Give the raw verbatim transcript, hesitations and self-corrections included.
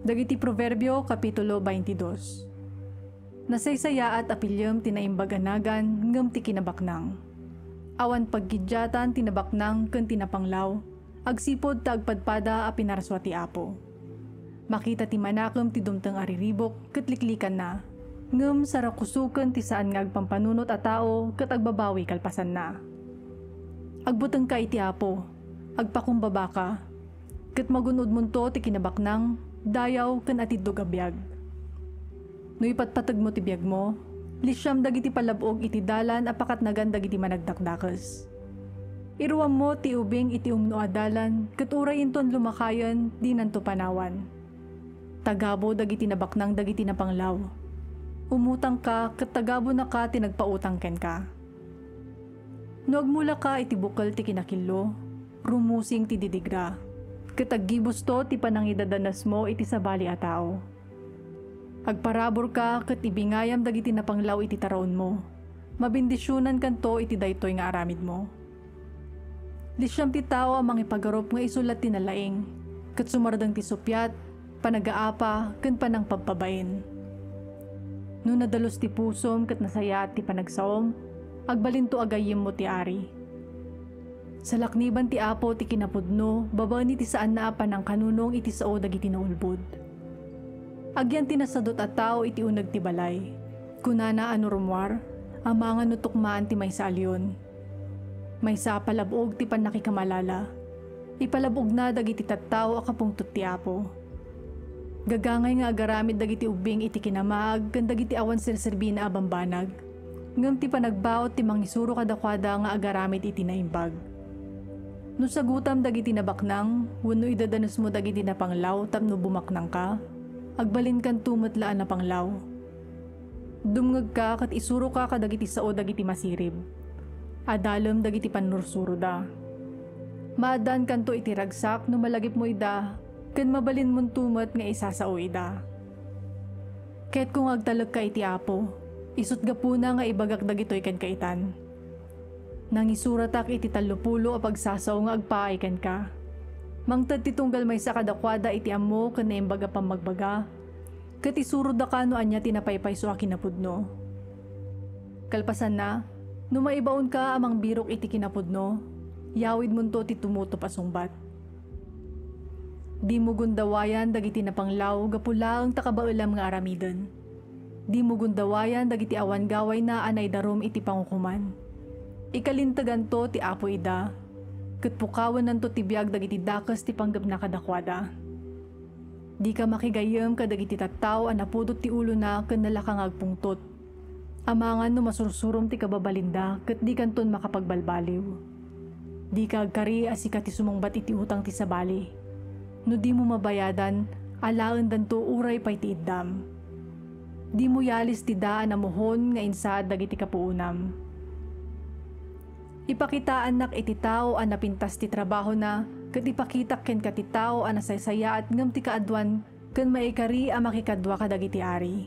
Dagiti Proverbio, Kapitulo twenty-two. Nasaysayaat a piliem ti naimbag a nagan ngem ti kinabaknang. Awan paggidiatan ti nabaknang ken ti napanglaw, agsipud ta agpadpada a pinarsua ti Apo. Makita ti manakem ti dumteng a riribuk ket liklikanna, ngem sarakusoken ti saan nga agpampanunot a tao ket agbabawi kalpasanna. Agbutengka iti Apo, agpakumbabaka, ket magun-odmonto ti kinabaknang, dayaw, ken atiddog a biag. No ipatpategmo ti biagmo, lisiam dagiti palab-og iti dalan a pakatnagan dagiti managdakdakes. Iruammo ti ubing iti umno a dalan, ket uray inton lumakayen, dinanto panawan. Tagabu dagiti nabaknang dagiti napanglaw. Umutangka ket tagabunaka ti nagpautang kenka. No agmulaka iti bukel ti kinakillo, rumusing ti didigra, ket aggibusto ti panangidadanesmo iti sabali a tao. Agparaburka ket ibingayam dagiti napanglaw iti taraonmo. Mabendisionankanto iti daytoy nga aramidmo. Lisiam ti tao a mangipagarup nga isu la ti nalaing, ket sumardeng ti suppiat, panagaapa, ken panangpabpabain. No nadalus ti pusom ket nasayaat ti panagsaom, agbalinto a gayyemmo ti ari. Salakniban ti Apo ti kinapudno babaen iti saanna a panangkanunong iti sao dagiti naulbod. Agyan ti nasadut a tao iti uneg ti balay. Kunana a no rummuar, amangan no tukmaan ti maysa a leon. Maysa a palab-og ti pannakikamalala. Ipalab-ogna dagiti tattao a kapungtot ti Apo. Gagangay nga agaramid dagiti ubbing iti kinamaag ken dagiti awan serserbina a bambanag, ngem ti panagbaut ti mangisuro kadakuada nga agaramid iti naimbag. No sagutam dagiti nabaknang wenno idadanesmo dagiti napanglaw tapno bumaknangka, agbalinkanto met la a napanglaw. Dumngegka ket isuroka kadagiti sao dagiti masirib. Adalem dagiti pannursuroda. Maaddaankanto iti ragsak no malagipmo ida, ken mabalinmonto met nga isasao ida. Ketko nga agtalekka iti Apo, isut' gapuna nga ibagak dagitoy kenka itan. Nangisuratak iti tallopulo a pagsasao nga agpaay kenka. Mangted ti tunggal maysa kadakuada iti ammo ken naimbag a pammagbaga, ket isurodaka no ania ti napaypayso a kinapudno. Kalpasanna, no maibaonka a mangbirok iti kinapudno, yawidmonto ti tumutop a sungbat. Dimo gundawayan dagiti napanglaw gapu laeng ta kabaelam nga aramiden. Dimo gundawayan dagiti awan gawayna a naidarum iti pangukoman. Ikalinteganto ti Apo ida, ket pukawennanto ti biag dagiti dakes ti panggepna kadakuada. Dika makigayyem kadagiti tattao a napudot ti ulona ken nalaka nga agpungtot. Amangan no masursurom ti kababalinda ket dikanton makapagbalbaliw. Dika agkari a sika ti sumungbat iti utang ti sabali. No dimo mabayadan, alaendanto uray pay ti iddam. Dimo yalis ti daan a muhon nga insaad dagiti kapuonam. Ipakitaannak iti tao a napintas ti trabahona, ket ipakitak kenka ti tao a nasaysayaat ngem ti kaaduan ken maikari a makikadua kadagiti ari.